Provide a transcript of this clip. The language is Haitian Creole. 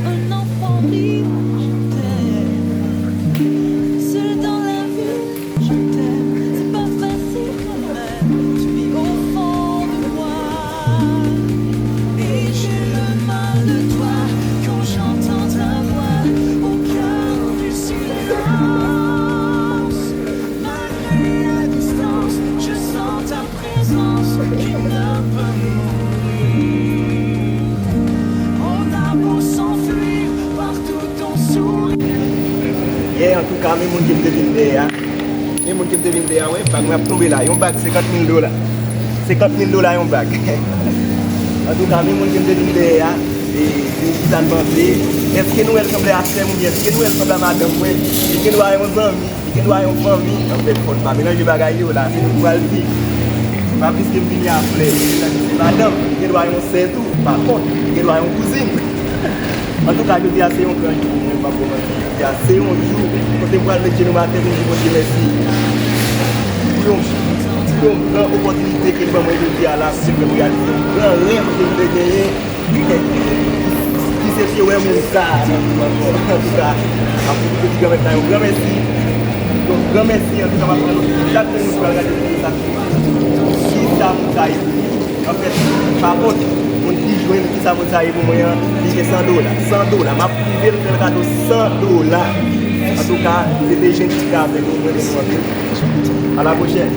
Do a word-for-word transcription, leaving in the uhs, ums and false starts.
Un enfant rit, je t'aime. Seul dans la vie, je t'aime. C'est pas facile quand même. Tu vis au fond de moi. Et j'ai le mal de toi quand j'entends ta voix au cœur du silence. Malgré la distance, je sens ta présence qui ne peut mourir. On a beau s'enfuir, partout ton sourire. Yeah, antouka, men moun ke m te vin dèyè a. Men moun ke m te vin dèyè a, wè, bag mwen ap tonbe la. Yon bag senkant mil dola. Senkant mil dola yon bag. Antouka, men moun ke m te vin dèyè a. E, e ki sa n panse? Èske nou wè l sanble a sè m oubyen èske nou wè l sanble a madanm mwen? Li gen dwa yon zanmi. Li gen dwa yon fanmi, anfèt, fò n pa melanje bagay yo la, se nou ki pral di. Se pa piske m vini a flè, se madanm, li gen dwa yon sè tou, pa kont, li gen dwa yon kouzin. Antouka, jodi a se yon gran jou pou mwen, m p ap ba w manti. Jodi a se yon jou kote m pral met jenou m atè pou m di Bondye mèsi. Pou yon, pou yon gran opòtinite ke l ban mwen jodi a la, pou m fè m reyalize yon gran rèv ke m te genyen. Ki se fye wè moun sa a nan vi m ankò. Antouka, m ap pwofite di granmèt la yon gran mèsi. Yon gran mèsi, antouka, m ap pran nòt chak moun ki pral gade videyo sa. Kisa moun sa ye pou mwen? Anfèt, pa kont, moun ki jwenn kisa moun sa ye pou mwen an, li gen san dola. San dola. M ap prive l, fè l kado san dola. Antouka, se te jen ki te avèk nou, mwen renmen nou anpil. A la pwochèn.